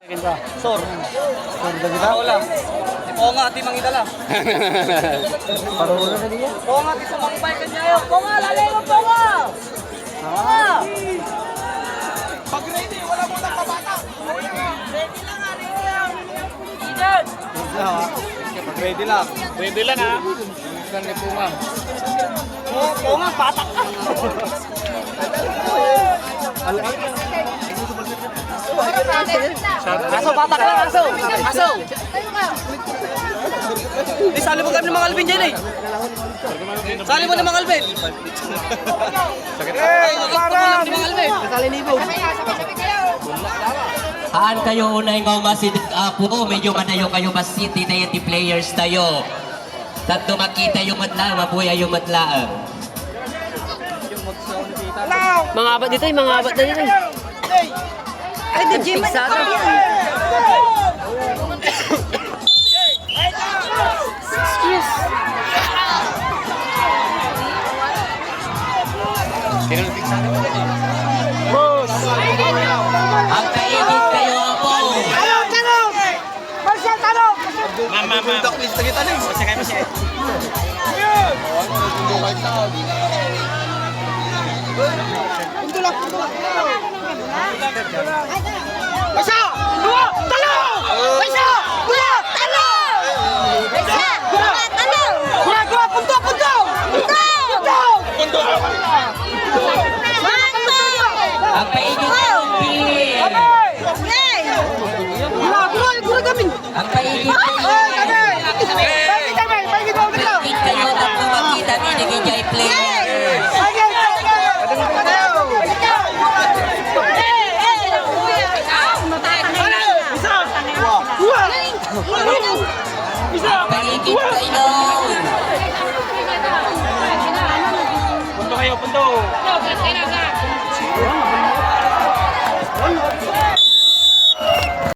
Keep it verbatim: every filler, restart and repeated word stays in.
Sor. Sor, da kita? Wala. Di po nga, di mangidala. Parula na niya. Po nga, di sumangpay kanya. Po nga, lalero, po nga! Po nga! Pag-ready, wala mo nang mabata. Ready lang, ah, ready lang. Ready lang. Ready lang, ah. Minsan ni Puma. Oo, oo nga, batak ka. Aso, batak lang, aso. Aso. Di, sali mo kami ni Mang Alvin dyan, eh. Sali mo ni Mang Alvin. Sakit. Eh, para. Ni Mang Alvin. Saan kayo unay nga umasideg, apo? Medyo madayo kayo, bassit, di tayo ti players tayo. Tatlo makita yung matla, mabuya yung matla. Mga abat dito, eh, mga abat na dito, eh. Ay, di Jim. Pigsada. Excuse. Boss! Ang kaibig kayo, apo. Marshal, talo! Ma'am, ma'am, ma'am. Please, lagi talo. Masya kayo, masya kayo. Punto lang, punto lang. Isa! Dua! Talo! Isa! Dua! Talo! Isa! Dua! Talo! Dua! Dua! Punto! Punto! Punto! Punto! Ang paigit ng Pilipinas. Yay! Gura, gura, gura kami. Ang paigit ng Pilipinas. Paigit kami, paigit kami. Paigit kayo, tatlo makita, binigay dyan players. Paigit, paigit. Isa! Dua! Isa! Paigit kayo. Punto kayo, punto.